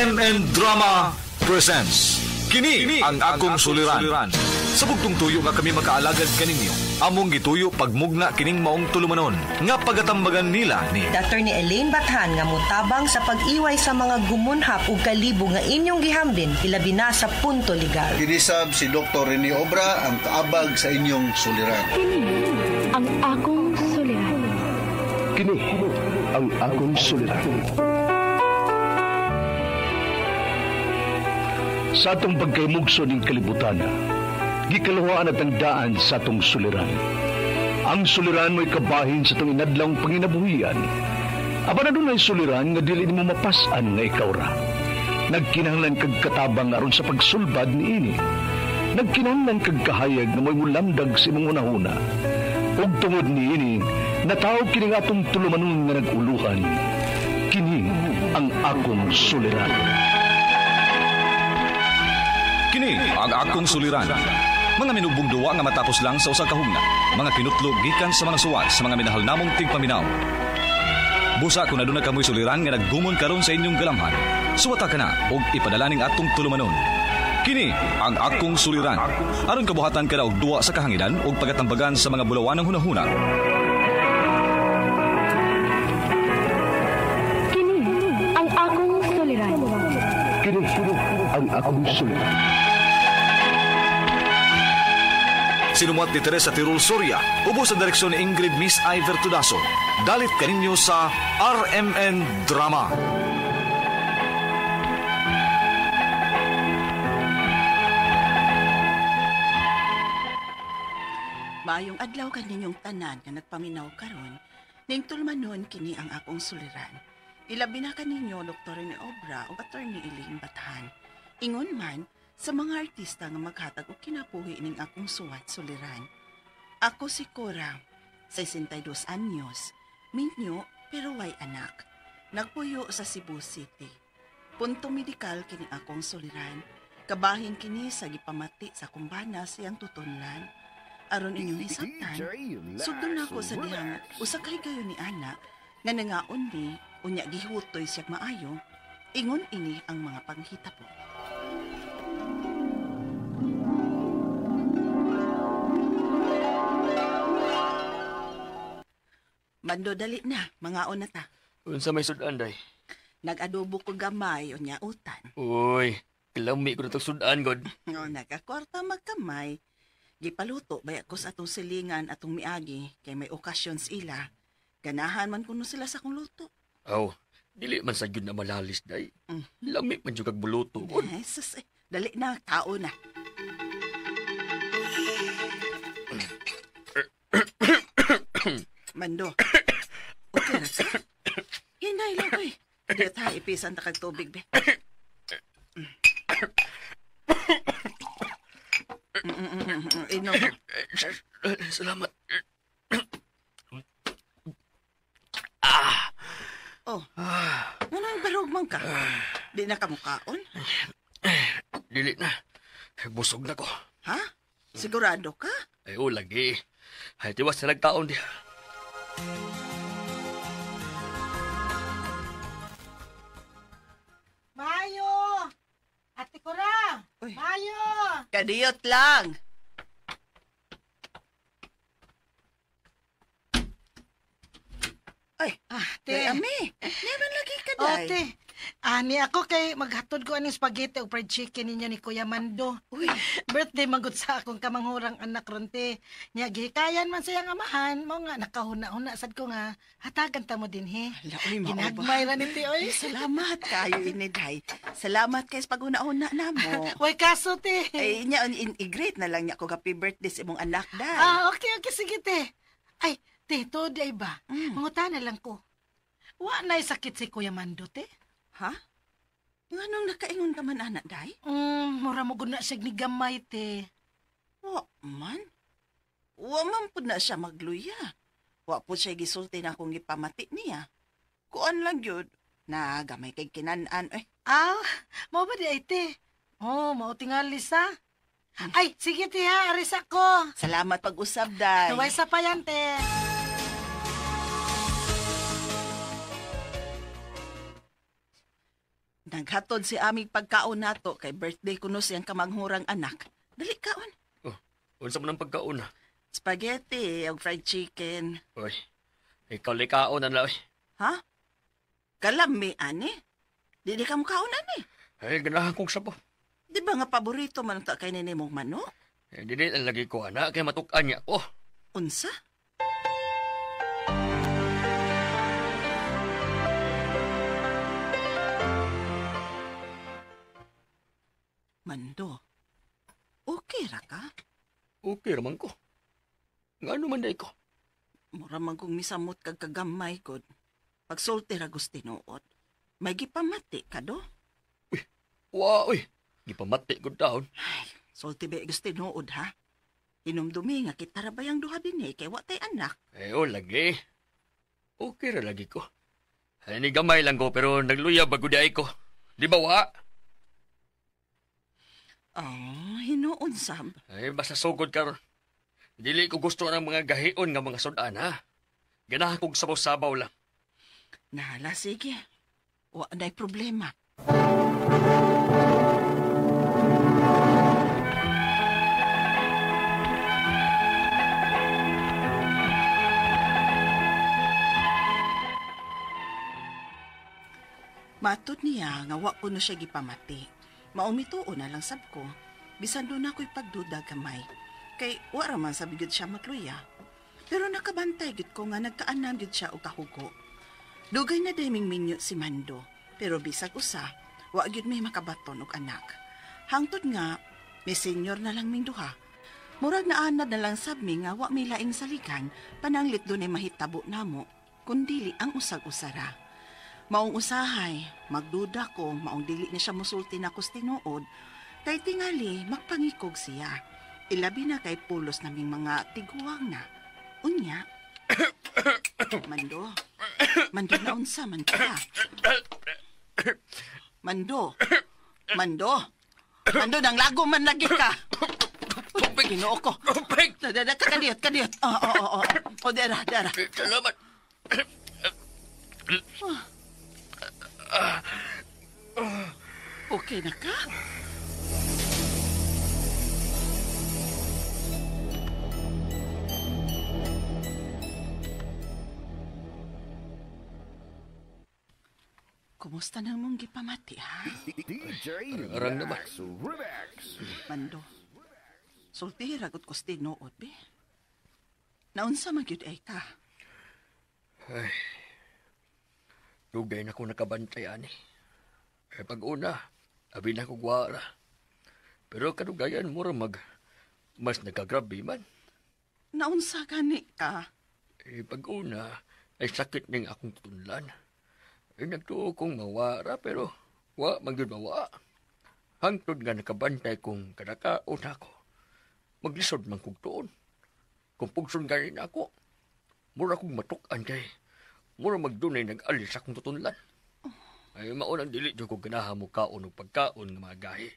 RMN Drama presents Kini ang akong suliran. Sa bugtong tuyo nga kami makaalagad kaninyo, among gituyo pagmugna kining maong tulumanon nga pagatambagan nila ni Attorney Elaine Bathan nga motabang sa pag-iway sa mga gumunhap ug kalibo nga inyong gihambin ilabi na sa punto legal. Kinisab si Dr. Rene Obra ang kaabag sa inyong suliran. Kini ang akong suliran. Kini ang akong suliran. Sa atong pagkaymugso ning kalibutan, gikaluhaan at ang daan sa atong suliran. Ang suliran mo'y kabahin sa atong inadlawng panginabuhian. Apan adunay suliran nga dili nimo mapas-an nga ikaw ra. Nagkinahanglan kag katabang aron sa pagsulbad niini. Nagkinahanglan kag kahayag nga mo'y mulamdag sa imong hunahuna. Ug tungod niini, nataw kini nga atong tulumanon nga nag-uluhan. Kini ang akong suliran. Kini ang akong suliran. Mga minubong duwa nga matapos lang sa usa ka hugna. Mga kinutlo gikan sa mga suwat sa mga minahal namong tigpaminaw. Busa kung aduna kamoy suliran nga naggumon karon sa inyong galamhan, suwata ka na og ipadala ning atong tulumanon. Kini ang akong suliran. Aron kabuhatan ka na og duwa sa kahanginan og pagatambagan sa mga bulawanang hunahuna. Kini ang akong suliran. Kini ang akong suliran. Sinumuat ni Teresa Tirul Soria, ubos sa direksyon ni Ingrid Miss Iver Tudaso. Dalit kaninyo sa RMN Drama. Maayong adlaw kaninyong tanan nga nagpaminaw karon, ning tulumanon kini ang akong suliran. Ilabi na kaninyo Dr. Rene Obra ug Attorney Elaine Bathan. Ingon man sa mga artista nga maghatag og kinabuhi ning akong suwat suliran. Ako si Cora, 62 anyos, minyo pero way anak. Nagpuyo sa Cebu City. Punto medikal kini akong suliran. Kabahin kini sa gipamati sa kumbana siyang tutunlan. Aron inyong hisabtan, sugdon nako sa dihang usa kay gayon ni ana nga nangaon ni unya gihutoy siya maayo, ingon ini ang mga panghitabo. Mando, dali na, mangaon na ta. Unsa may sudan, day? Nag-adobo ko gamay unya utan. Uy, kalami ko na itong sudan, God. No, nagakwarta magkamay. Gipaluto baya ko sa atong silingan atong miagi kay may okasyon sila. Ganahan man kuno sila sa akong luto. Aw, dili man sa gyud na malalis, day. Lami man jud kag buluto, God. Eh, sus, eh, dali na, tao na. Mando. Okay ra ka? Hinay lang, oy. Di ta ipisan ta kag tubig, be. Inom. Salamat. Oh. Ano barog man ka? Di na ka mukaon? Dili na. Busog na ko. Ha? Sigurado ka? Ay, oh, lagi. Ay, tiwas na nagtaon diha. Mayo! Ate Cora! Uy. Mayo! Kadiyot lang. Ay, Te. te. Ami, never lagi ka, Oh, day. te. Ani ako kay maghatod ko aning spaghetti o fried chicken ninyo ni Kuya Mando. Uy, Birthday magud sa akong kamanghurang anak ron, te. Nya gihikayan man sayang amahan, mao nga nakahuna-huna sad ko nga hatagan ta mo din he. Ala, uy, mao ba? Ginagmay ra ni te oy. Salamat kayo ini, day. Salamat kay sa paghuna-huna namo. Way kaso te. Ay, nya, i-greet na lang niya ko happy birthday sa imong anak, day. Ah, okay, okay, sige te. Ay, te, to di ay ba? Mangutana lang ko. Wa na'y sakit si Kuya Mando, te. Ha? Nganong nakaingon ka man, anak, day? Mura mo gud na siya ni gamay, te. Wa man. Wa man pud na siya magluya. Wa pud siya gisulti na akong gipamati niya. Kuan lang yun. Na gamay kay kinan-an eh. Ah, mao ba di ay, te? Oh, mao tingali sa. Ay, sige, te ha, aris ako. Salamat pag-usab, day. Tuway sa payan, te. Naghatod si aming pagkaon nato kay birthday kuno siyang kamanghurang anak. Dali kaon. Oh, unsa man ang pagkaon? Spaghetti og fried chicken. Oy, ikaw likaon na lang. Ha? Kalami, ani? Dili ka mo kaon, ani? Ay, ganahan kong sabaw. Di ba nga paborito man ta kay nini mong manok? Eh, dili lang lagi ko, anak, kay matukan niya ko. Unsa? Mando, okay ra ka? Okay ra man ko. Ngano man day ko? Mura man kong misamot kag kagamay god. Pagsulti ra gustinuod. May gipamati ka do? Uy, wa uy. Gipamati gud taon. Ay, sulti ba gustinuod ha? Hinumdumi nga kita ra bayang duha dinhi kay wa tay anak. Eh, oh, lagi. Okay ra lagi ko. Ay, ni gamay lang ko pero nagluya ba gud ay ko. Di ba wa? Oh, hinuon sab. Ay, basta sugod karon. Dili ko gusto ng mga gahion nga mga sudan, ha? Ganahan kong sabaw-sabaw lang. Nahala, sige. Wa na'y problema. Matod niya nga wa ko na siya gipamati. Maumituo na lang sab ko. Bisan doon ako'y pagduda gamay. Kay wa ra man sabi gud siya magluya. Pero nakabantay gud ko nga nagkaanam gud siya og kahugo. Dugay na daming minyo si Mando. Pero bisag usa, wa gyud may makabaton og anak. Hangtod nga, may senyor na lang ming duha. Murag naanad na lang sab mi nga wa may laing saligan, pananglit dunay mahitabo namo, kundili ang usag-usara. Maong usahay, magduda ko, maong dili na siya musulti na kus tinuod, kay tingali magpangikog siya. Ilabi na kay pulos naming mga tiguang na. Unya. Mando. Mando na unsa man ka. Mando. Mando. Mando, nang lago man lagi ka. Ginoo ko. Kadiyot, kadiyot. Oo, oo, oo. O, dera, dera. Salamat. Okay na ka? Kumusta nang mong gipamati, ha? Arang naman. Mando, sulti ragot ko tinuod, be. Naunsa man gyud ay ka. Ay, dugay na ko nakabantay, ani. Eh, pag-una, abi na ko gwara. Pero kadugayan mo mag, mas nagkagrabe man. Naunsa gani ka? Eh, pag-una, ay sakit ning akong tunlan. Eh, nagtuo kong mawara, pero wa man gyud mawa. Hangtod nga nakabantay kong kadakaon ako. Maglisod man kong tuon. Kung pugson ganin ako, mura kong matuk-an kay mura magdunay nag-alis akong tutunlan. Ay, maunang dili jud ko ganahan mo kaon og pagkaon nga mga gahi.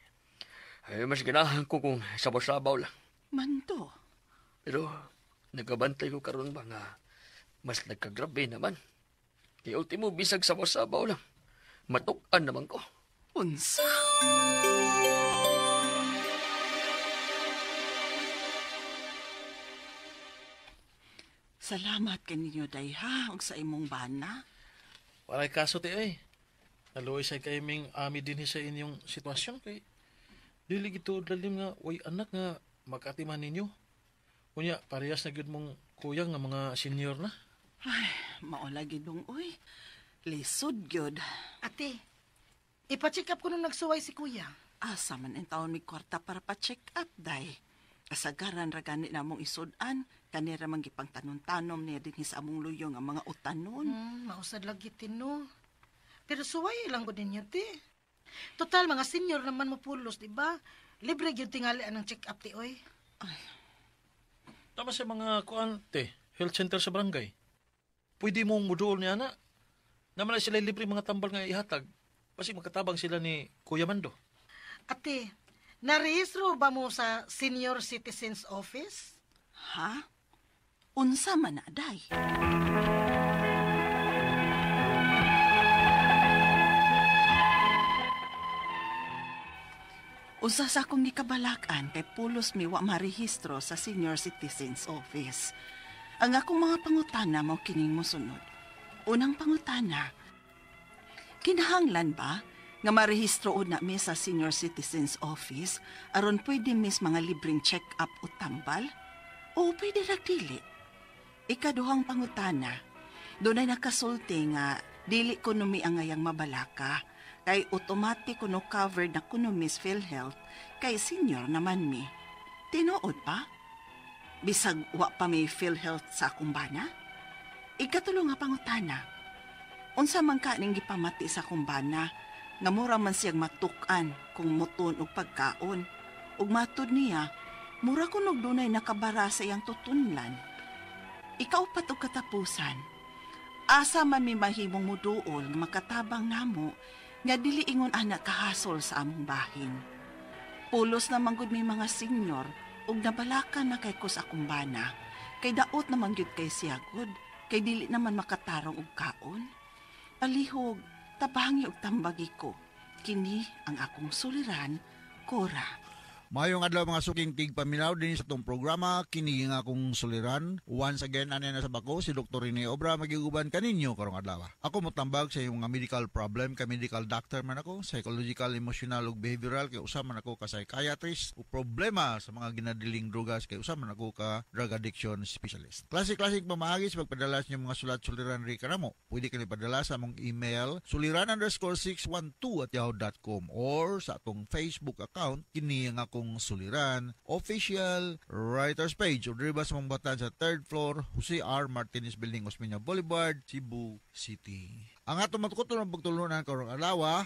Ay, mas ganahan ko kung sabaw-sabaw lang. Mando. Pero nagabantay ko karon ba nga mas nagkagrabe naman. Kay ultimo bisag sabaw-sabaw lang. Matuk-an naman ko. Unsa? Salamat kaninyo, day, ha? Og sa imong bana. Waray kaso, ti, ay. Naluoy sa kay ming ami din sa inyong sitwasyon. Kay dili gito lalim nga, way anak nga makatiman ninyo. Unya, parehas na gyud mong kuya nga mga senior na. Ay, maula gidong, uy. Lisod gyud. Ate, ipa-check up ko nung nagsuway si kuya. Asa man ang taon may kwarta para pa-check up, day. Kasagaran ra gani namong isud-an, kanira man gipang tanom-tanom niya din sa among luyong ang mga utanon. Mausad lagi tino. Pero suway lang ko ninyo, te. Total, mga senior naman mo pulos, di ba? Libre gyud tingali ang check up, ti, oy. Ay. Tama sa mga kuan, te, health center sa barangay. Pwede mong muduol niya na. Naman na sila libre mga tambal nga ihatag. Basi magkatabang sila ni Kuya Mando. Ate, narehistro ba mo sa Senior Citizens Office? Ha? Unsa man na, day? Usa sa akong gikabalak-an kay pulos mi wa marehistro sa Senior Citizens Office. Ang akong mga pangutana mao kining mosunod. Unang pangutana, kinahanglan ba nga marehistro una mi sa Senior Citizens Office aron pwede mis mga libreng check-up o tambal? O pwede ra dili? Ikaduhang pangutana, dunay nakasulti nga dili kuno mi angayang mabalaka kay automatic kuno covered na kuno Miss PhilHealth kay senior naman mi. Tinuod pa? Bisag wa pa may PhilHealth sa akong bana? Ikatulo nga pangutana, unsa man ka ning gipamati sa akong bana nga mura man siyang matuk-an kung muton og pagkaon ug matud niya mura kunog dunay nakabara sa iyang tutunlan. Ikaupat og katapusan, asa man mi mahimong muduol nga makatabang namo nga dili ingon ana kahasol sa among bahin. Pulos na manggod mi mga senior ug nabalakan na kay ko sa akong bana, kay daot naman gyud kay siya gud, kay dili naman makatarong og kaon. Palihog, tabangi og tambagi ko. Kini ang akong suliran, Cora. Maayong adlaw mga suking tigpaminaw din sa atong programa kini nga akong suliran. Once again, ani na sa bako si Dr. Rene Obra magiguban kaninyo karong adlaw. Ako motambag sa imong mga medical problem, kay medical doctor man ako, psychological, emotional ug behavioral, kay usa man ako ka psychiatrist, ug problema sa mga ginadiling drugas, kay usa man ako ka drug addiction specialist. Klase-klaseng pamaagi sa pagpadala sa inyong mga sulat suliran ri kanamo. Pwede kini padala sa among email suliran_612@yahoo.com or sa atong Facebook account kini nga akong suliran official writers page, o diri ba sa mong batan sa third floor, Jose R. Martinez Building, Osmeña Boulevard, Cebu City. Ang atong matukoton ng pagtulunan karong adlaw,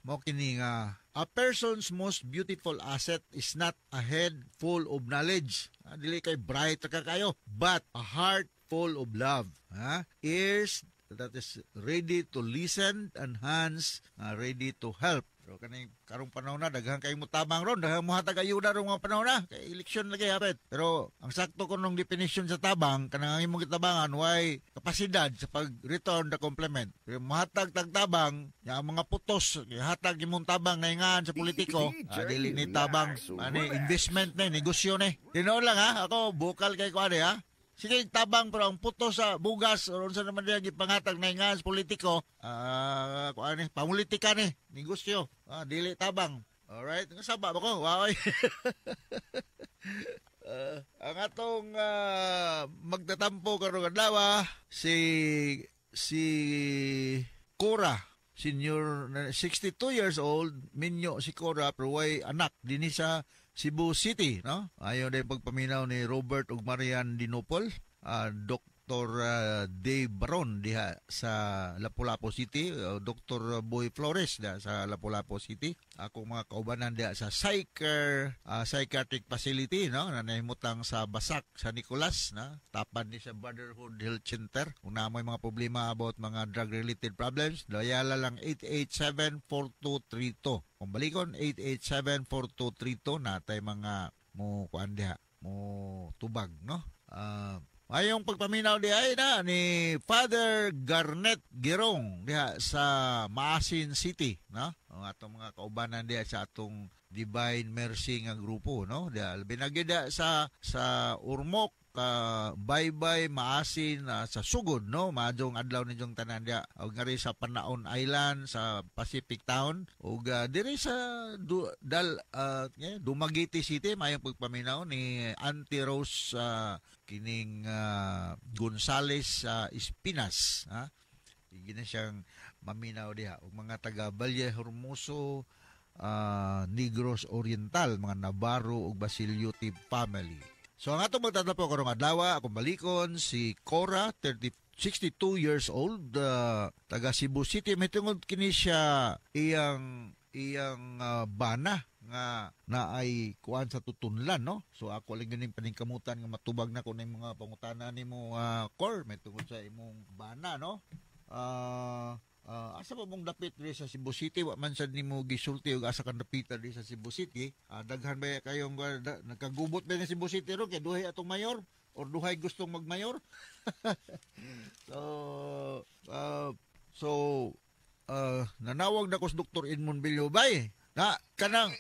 mao kini nga a person's most beautiful asset is not a head full of knowledge. Dili kay bright ka kayo, but a heart full of love. Ha? Ears that is ready to listen and hands ready to help. Pero kaning karong panahon na daghan kay mo tabang ron, daghan mo hatag ayuda ron mga panahon na kay eleksyon lagi hapit. Pero ang sakto kunong definition sa tabang, kanang ang imong gitabangan way kapasidad sa pag-return the compliment. Pero mohatag tag tabang, nya ang mga putos hatag imong tabang naingahan sa politiko, dili ni tabang, ani investment ni negosyo ni. Tinuod lang ha, ako bukal kay ko ani ha. Sige, tabang pero ang puto sa bugas or unsa naman diya gipanghatag na nga sa politiko, kuan ni, pamulitika ni, negosyo, dili tabang. Alright, nga saba ba ko? Waoy. Ang atong magtatampo karong adlaw si Cora, senior 62 years old, minyo si Cora pero way anak dinhi sa Cebu City, no? Ayon din pagpaminaw ni Robert ug Marian Dinopol, Dr. Dave Baron diha sa Lapu-Lapu City, Dr. Boy Flores diha sa Lapu-Lapu City. Akong mga kaubanan diha sa psychiatric facility, no? Na nahimutang sa Basak sa Nicolas, no? Tapan ni sa Brotherhood Health Center. Kung na may mga problema about mga drug-related problems, dayala lang 887-4232. Kung balikon, 887-4232 natay mga mo kuan diha, mo tubag, no? Ayong pagpaminaw di ay na ni Father Garnet Girong diha sa Maasin City, no? Ang atong mga kaubanan diha sa atong Divine Mercy nga grupo, no? Diha binagi diha sa Ormoc, Baybay, Maasin, sa Sugod, no? Maadjong adlaw ninyong tanan diha. Og ngari sa Panaon Island sa Pacific Town ug diri sa Dumaguete City, mayong pagpaminaw ni Auntie Rose kining Gonzales Espinas, ha? Sige na siyang maminaw diha ug mga taga Valle Hermoso, Negros Oriental, mga Navarro ug Basilio T family. So ang atong magtatlapo karong adlaw, akong balikon si Cora, 62 years old, taga Cebu City. May tungod kini siya iyang bana nga naay kuan sa tutunlan, no? So ako lang ganing paningkamutan nga matubag na ko ning mga pangutana nimo, Cor, may tungod sa imong bana, no? Asa pa mong dapit diri sa Cebu City? Wa man sad nimo gisulti og asa kang dapita diri sa Cebu City. Daghan ba kayong nagkagubot ba ni Cebu City ron kay duhay atong mayor or duhay gustong magmayor? So nanawag na ko sa Dr. Edmond Villobay. Na kanang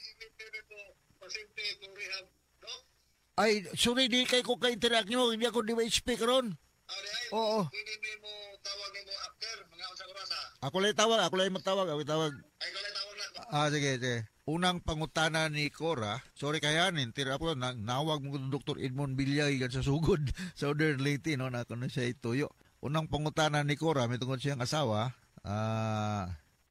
ay, sorry, di kay ko ka-interact nyo. Hindi ako di ba speak ron. Oo. Ako lang tawag, ako lang matawag, ako tawag. Ah, sige, sige. Unang pangutana ni Cora, sorry kayanin, tira po, nawag mo Dr. Edmond Villay gan sa sugod, Southern Leyte, no, na kuno siya ituyo. Unang pangutana ni Cora, may tungod siyang asawa,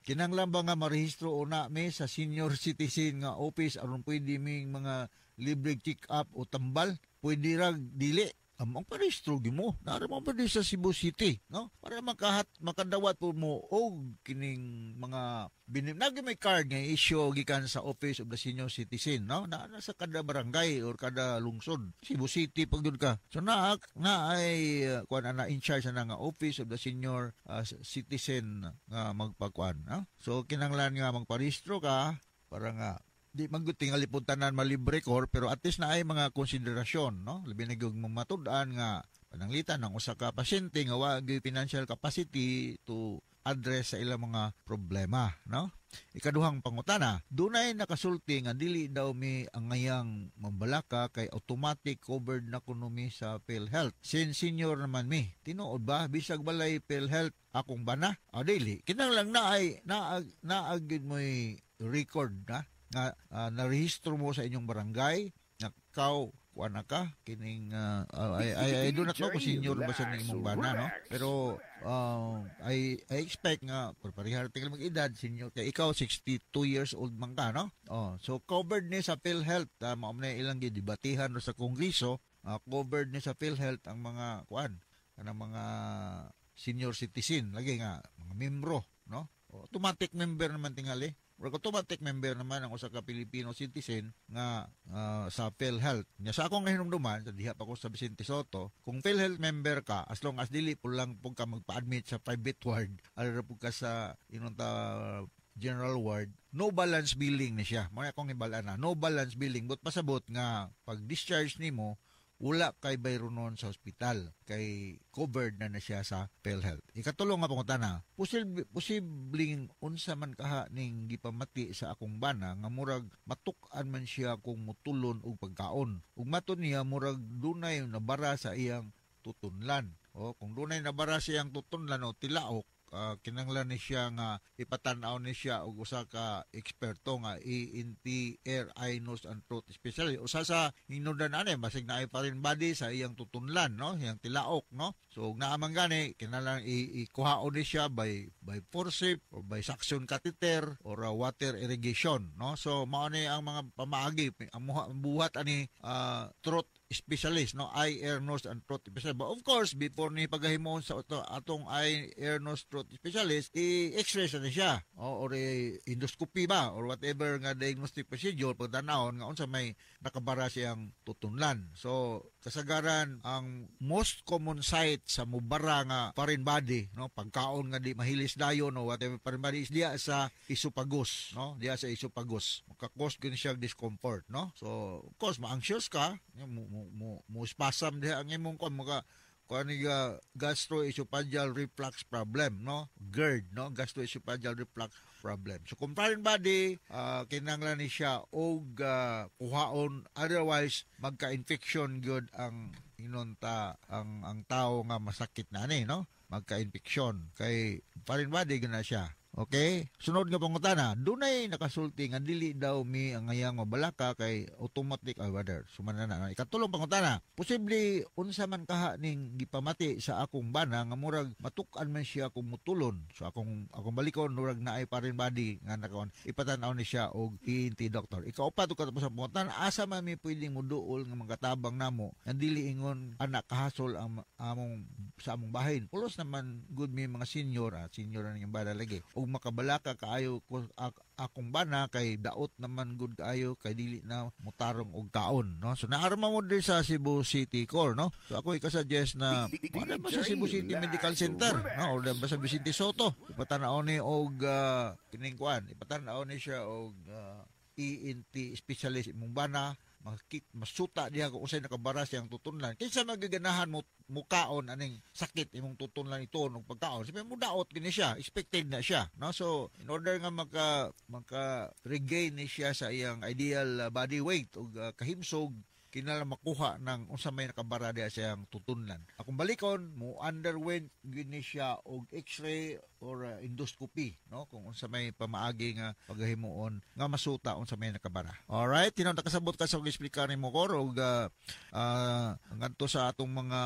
kinanglan ba nga marehistro una mi sa senior citizen nga office aron pwede ming mga libre check-up o tambal? Pwede ra dili. Ang parehistro gimo. Nara mo pwede sa Cebu City, no? Para makadawat po mo og kining mga nagi may card nga issue gikan sa Office of the Senior Citizen, no? Naa na sa kada barangay or kada lungsod. Cebu City pag dun ka. So naa na ay kuan ana in charge na nga Office of the Senior Citizen nga magpagkuan, no? So kinahanglan nga magparehistro ka para nga di man gud tingali pud tanan malibre kor, pero at least na ay mga konsiderasyon, no? Labi na gyud matud-an nga pananglitan ang usa ka pasyente nga wa gyud financial capacity to address sa ilang mga problema, no? Ikaduhang pangutana, dunay nakasulti nga dili daw mi angayang mambalaka kay automatic covered na kuno mi sa PhilHealth. Since senior naman mi, tinuod ba bisag balay PhilHealth akong bana? Ah, dili. Kinahanglan na ay naag gyud mo'y record na nga narehistro mo sa inyong barangay nga kaw kuan na ka kining I do not know kung senior ba siya ng imong bana, no? Pero I expect nga parehar tinggal mag-edad senior kay ikaw 62 years old man ka, no? Oh, so covered ni sa PhilHealth, mao man ilang gidebatihan sa kongreso, covered ni sa PhilHealth ang mga kuan kanang mga senior citizen lagi nga mga membro, no? Automatic member naman tingali. Automatic member naman ang usa ka Filipino citizen nga sa PhilHealth. Nya sa akong hinumduman, sa diha pa ko sa Vicente Soto, kung PhilHealth member ka, as long as dili po lang po ka magpa-admit sa private ward, alra po ka sa inunta general ward, no balance billing ni siya. Mao akong hibal-an na, no balance billing. But pasabot nga pag discharge nimo, wala kay bayronon sa ospital kay covered na na siya sa PhilHealth. Ikatulong nga pangutana, posibleng unsa man kaha ning gipamati sa akong bana nga murag matuk-an man siya kung mutulon og pagkaon. Ug matud niya murag dunay nabara sa iyang tutunlan. O kung dunay nabara sa iyang tutunlan o tilaok, kinahanglan ni siya nga ipatan-aw ni siya og usa ka eksperto nga ENT, ear, eye, nose and throat specialist. Usa sa hinudan ani basig naay pa rin body sa iyang tutunlan, no? Iyang tilaok, no? So ug naa man gani kinahanglan ikuhaon ni siya by forceps or by suction catheter or water irrigation, no? So mao ni ang mga pamaagi ang buhat ani throat specialist, no? Eye, ear, nose and throat specialist. But of course, before ni paghimon sa atong eye, ear, nose, throat specialist, i-x-ray sa ni siya o, or endoscopy ba or whatever nga diagnostic procedure pagtanawon nga unsa may nakabara siyang tutunlan. So kasagaran ang most common site sa mubara nga foreign body, no, pagkaon nga di mahilis dayon o whatever foreign body is diya sa esophagus, no? Diya sa esophagus. Maka-cause gyud siya discomfort, no? So of course ma-anxious ka, mo spasm diha ang imong kuan maka kuan nga gastroesophageal reflux problem, no? GERD, no? Gastroesophageal reflux problem. So kung foreign body, kinahanglan ni siya og kuhaon, otherwise magka-infection gyud ang inunta ang tao nga masakit na ani, no? Magka-infection kay foreign body gyud na siya. Okay? Sunod nga pangutana, dunay nakasulti nga dili daw mi ang ngayang mabalaka kay automatic ay whether sumana na. Ikatulong pangutana, posible unsa man kaha ning gipamati sa akong bana nga murag matuk-an man siya kung mutulon. So akong balikon murag naay pa rin body nga nakaon. Ipatan-aw ni siya og ENT doctor. Ikaupat ug katapos ang pangutana, asa man mi pwedeng moduol nga magatabang namo nga dili ingon anak kahasol ang among sa among bahin. Pulos naman good mi mga senior, senior na ning bana lagi. Og makabalaka kaayo ko akong bana kay daot naman good kaayo kay dili na mutarong og kaon, no? So naarma mo diri sa Cebu City Core, no? So ako ikasuggest na wala ba sa Cebu City Medical Center, no? Or ba sa Vicente Soto, ipatan-aw ni og kining kuan, ipatan-aw ni siya og ENT specialist imong bana Makit masuta diha kung unsay nakabara siyang tutunlan. Kinsa magaganahan mo mukaon aning sakit imong tutunlan ito og pagkaon? Siyempre mudaot gini siya, expected na siya, no? So in order nga maka maka regain ni siya sa iyang ideal body weight ug kahimsog, kinahanglan makuha ng unsa may nakabara diha sa iyang tutunlan. Akong balikon, mo underwent gini siya og x-ray or endoscopy, no, kung unsa may pamaagi nga paghimuon nga masuta unsa may nakabara. Alright, tinuod nakasabot ka sa eksplika nimo kor og ngadto sa atong mga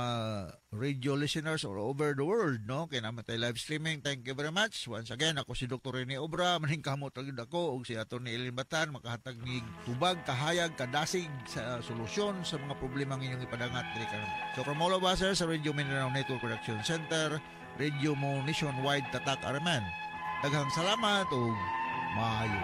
radio listeners all over the world, no, kay naa man tay live streaming. Thank you very much. Once again, ako si Dr. Rene Obra, maningkamot ra gyud ako ug si Atty. Ellen Batan makahatag nig tubag, kahayag, kadasig sa solusyon sa mga problema ng inyong ipadangat diri karon. So from all of us here sa Radio Mindanao Network Production Center, Radio Mo Nationwide Tatak RMN. Daghang salamat ug maayo.